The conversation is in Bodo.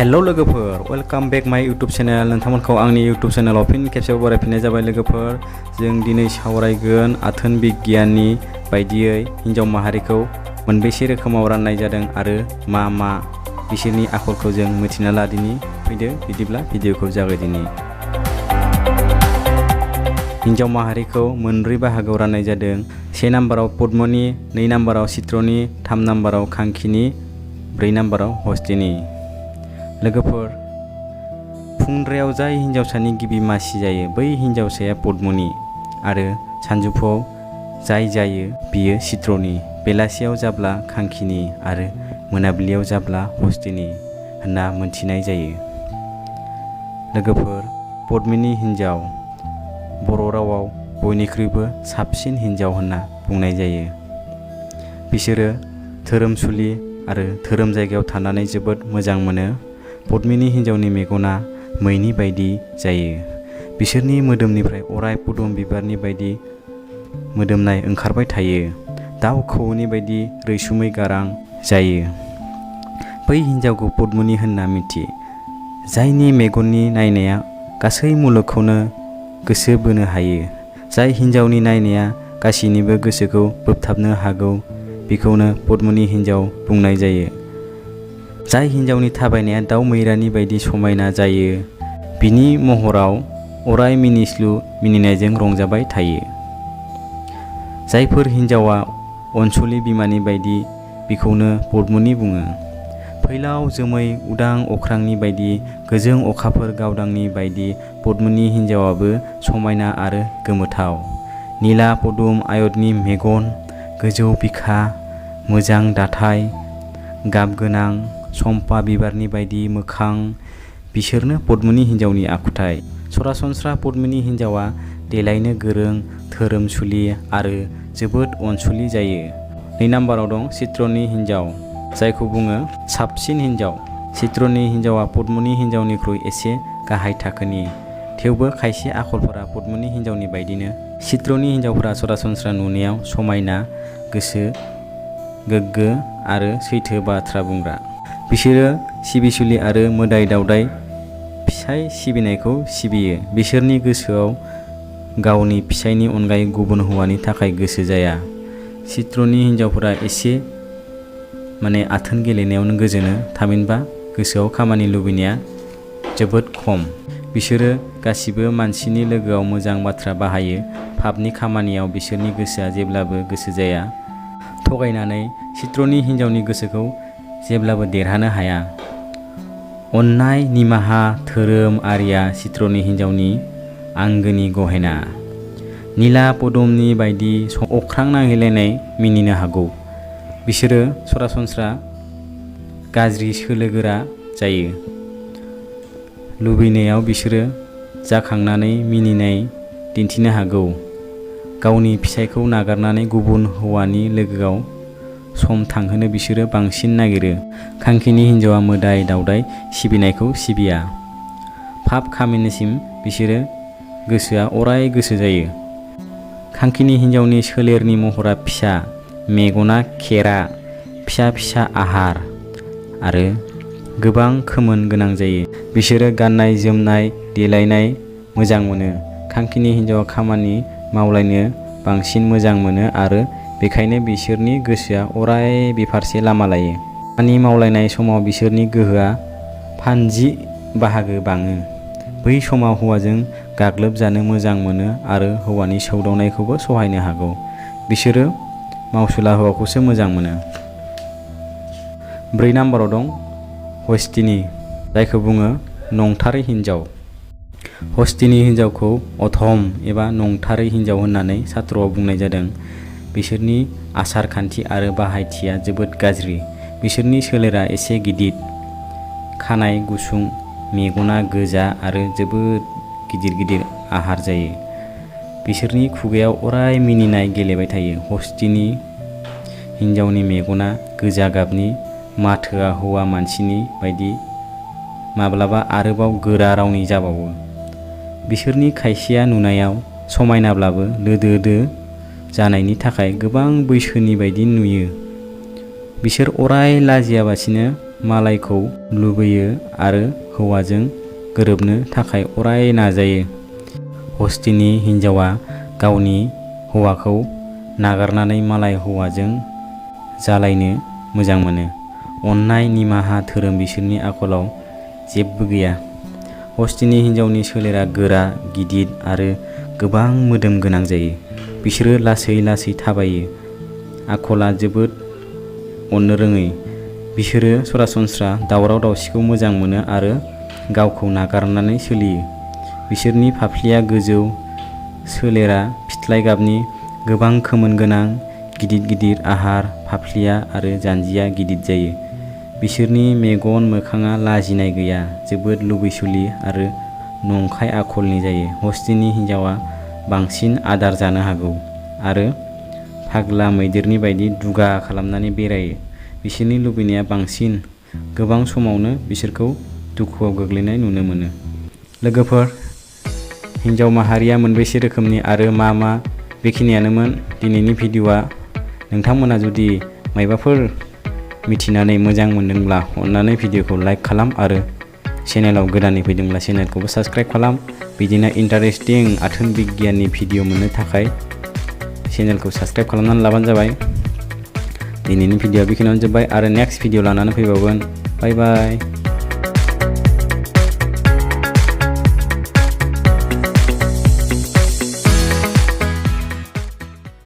हेलो लोगोफोर, वेलकाम बैक माय यूट्यूब चैनल। नोंथांमोनखौ आंनि यूट्यूब चैनलाव फिन खेबसेबाव बरायफिननाय जाबाय लोगोफोर। जों दिनै सावरायगोन आथोन बिगियाननि बायदियै हिन्जाव माहारिखौ मोनबेसे रोखोमाव राननाय जादों आरो मा मा बिसोरनि आखलखौ जों मिथिना लादिनि। फैदो बिदिब्ला भिडिअखौ जागायदिनि। हिन्जाव माहारिखौ मोनब्रै बाहागोआव राननाय जादों। 1 नाम्बाराव पद्मनि, 2 नाम्बाराव चित्रनि, 3 नाम्बाराव खांखिनि, 4 नाम्बाराव हस्तिनि। लोगोफोर, फुंद्रायाव जाय हिन्जावसानि गिबि मासि जायो बै हिन्जावसाया पद्मनि आरो सानजौफुआव जाय जायो बियो चित्रनि, बेलासियाव जाब्ला खांखिनि आरो मोनाबिलियाव जाब्ला हस्तिनि होनना मोनथिनाय जायो। लोगोफोर, पद्मिनि हिन्जाव बर' रावाव बयनिख्रुइबो साबसिन हिन्जाव होनना बुंनाय जायो। बिसोरो धोरोमसुलि आरो धोरोम जायगायाव थानानै जोबोद मोजां मोनो। पद्मिनि हिन्जावनि मेगना मैनि बायदि जायो। बिसोरनि मोदोमनिफ्राय अराय पुदुम बिबारनि बायदि मोदोमनाय ओंखारबाय थायो। दाउ खौवौनि बायदि रैसुमै गारां जायो। बै हिन्जावखौ पद्मिनि होनना मिथि, जायनि मेगननि नायनाया गासै मुलुगखौनो गोसो बोनो हायो। जाय हिन्जावनि नायनाया गासैनिबो गोसोखौ बोबथाबनो हागौ बिखौनो पद्मिनि हिन्जाव बुंनाय जायो। जाय हिन्जावनि थाबायनाया दाउ मैरानि बायदि समायना जायो, बिनि महराव अराय मिनिस्लु मिनिनायजों रंजाबाय थायो। जायफोर हिन्जावा अनसुलि बिमानि बायदि बिखौनो पद्मिनि बुङो। फैलाव जोमै उदां अख्रांनि बायदि गोजों अखाफोर गावदांनि बायदि पद्मिनि हिन्जावाबो समायना आरो गोमोथाव। निला पदुम आयतनि मेगन, गोजौ बिखा, मोजां दाथाय, गाब गोनां चम्पा बिबारनि बायदि मोखां बिसोरनो पद्मिनि हिन्जावनि आखुथाय। सरासनस्रा पद्मिनि हिन्जावा देलायनो गोरों, धोरोमसुलि आरो जोबोद अनसुलि जायो। 2 नाम्बाराव दं चित्रनि हिन्जाव, जायखौ बुङो साबसिन हिन्जाव। चित्रनि हिन्जावा पद्मिनि हिन्जावनिख्रुइ एसे गाहाय थाखोनि, थेवबो खायसे आखलफोरा पद्मिनि हिन्जावनि बायदिनो। चित्रनि हिन्जावफोरा सरासनस्रा नुनायाव समायना, गोसो गोग्गो आरो सैथो बाथ्रा बुंग्रा। बिसोरो सिबिसुलि आरो मोदाय दावदाय फिसाय सिबिनायखौ सिबियो। बिसोरनि गोसोआव गावनि फिसायनि अनगायै गुबुन हौवानि थाखाय गोसो जाया। चित्रनि हिन्जावफोरा एसे आथोन गेलेनायावनो गोजोनो, थामहिनबा गोसोआव खामानि लुबैनाया जोबोद खम। बिसोरो गासिबो मानसिनि लोगोआव मोजां बाथ्रा बाहायो। पापनि खामानियाव बिसोरनि गोसोआ जेब्लाबो गोसो जाया। थगायनानै चित्रनि हिन्जावनि गोसोखौ जेब्लाबो देरहानो हाया। अननाय, निमाहा, धोरोम आरिया चित्रनि हिन्जावनि आंगोनि गहेना। निला पदुमनि बायदि अख्रां नांहैलायनाय मिनिनो हागौ। बिसोरो सरासनस्रा गाज्रि सोलो गोरा जायो। लुबैनायाव बिसोरो जाखांनानै मिनिनाय दिन्थिनो हागौ। गावनि फिसायखौ नागारनानै गुबुन हौवानि लोगोआव सम थांहोनो बिसोरो बांसिन नागिरो। खांखिनि हिन्जावा मोदाय दावदाय सिबिनायखौ सिबिया। पाप खामानिसिम बिसोरो गोसोआ अराय गोसो जायो। खांखिनि हिन्जावनि सोलेरनि महरा फिसा, मेगना खेरा, फिसा फिसा आहार आरो गोबां खोमोन गोनां जायो। बिसोरो गाननाय जोमनाय, देलायनाय मोजां मोनो। खांखिनि हिन्जावा खामानि मावलायनो बांसिन मोजां मोनो आरो बेखायनो बिसोरनि गोसोआ अराय बिफारसे लामा लायो। खामानि मावलायनाय समाव बिसोरनि गोहोआ 50 बाहागो बाङो। बै समाव हौवाजों गाग्लोबजानो मोजां मोनो आरो हौवानि सौदावनायखौबो सहायनो हागौ। बिसोरो मावसुला हौवाखौसो मोजां मोनो। 4 नाम्बाराव दं हस्तिनि, जायखौ बुङो नंथारै हिन्जाव। हस्तिनि हिन्जावखौ अधम एबा नंथारै हिन्जाव होननानै सात्रआव बुंनाय जादों। बिसोरनि आसार खान्थि आरो बाहायथिया जोबोद गाज्रि। बिसोरनि सोलेरा एसे गिदिर, खानाय गुसुं, मेगना गोजा आरो जोबोद गिदिर गिदिर आहार जायो। बिसोरनि खुगायाव अराय मिनिनाय गेलेबाय थायो। हस्तिनि हिन्जावनि मेगना गोजा गाबनि, माथोआ हौवा मानसिनि बायदि माब्लाबा आरोबाव गोरा रावनि जाबावो। बिसोरनि खायसेया नुनायाव समायनाब्लाबो लोदोदो जानायनि थाखाय गोबां बैसोनि बायदि नुयो। बिसोर अराय लाजियाबासिनो मालायखौ लुबैयो आरो हौवाजों गोरोबनो थाखाय अराय नाजायो। हस्तिनि हिन्जावा गावनि हौवाखौ नागारनानै मालाय हौवाजों जालायनो मोजां मोनो। अननाय, निमाहा, धोरोम बिसोरनि आखलाव जेबो गैया। हस्तिनि हिन्जावनि सोलेरा गोरा, गिदिर आरो गोबां मोदोम गोनां जायो। बिसोरो लासै लासै थाबायो। आखला जोबोद अननो रोङै। बिसोरो सरासनस्रा दावराव दावसिखौ मोजां मोनो आरो गावखौ नागारनानै सोलियो। बिसोरनि फाफ्लिया गोजौ, सोलेरा फिथ्लाय गाबनि, गोबां खोमोन गोनां, गिदिर गिदिर आहार फाफ्लिया आरो जान्जिया गिदिर जायो। बिसोरनि मेगन मोखाङा लाजिनाय गैया, जोबोद लुबैसुलि आरो नंखाय आखलनि जायो। हस्तिनि हिन्जावा बांसिन आदार जानो हागौ आरो फाग्ला मैदेरनि बायदि दुगा खालामनानै बेरायो। बिसोरनि लुबैनाया बांसिन, गोबां समावनो बिसोरखौ दुखुआव गोग्लैनाय नुनो मोनो। लोगोफोर, हिन्जाव माहारिया मोनबेसे रोखोमनि आरो मा मा? बेखिनियानोमोन दिनैनि भिडिअ'आ। नोंथांमोना जुदि मायबाफोर मिथिनानै मोजां मोनदोंब्ला अन्नानै भिडिअ'खौ लाइक खालाम आरो चेनेलाव गोदानै फैदोंब्ला चेनेलखौबो साबस्क्राइब खालाम। बिदिनो इन्टारेस्टिं आथोन बिगियाननि भिडिअ मोननो थाखाय चेनेलखौ साबस्क्राइब खालामनानै लाबानो जाबाय। दिनैनि भिडिअ'आ बेखिनियावनो जोब्बाय आरो नेक्स्ट भिडिअ लानानै फैबावगोन। बाय बाय।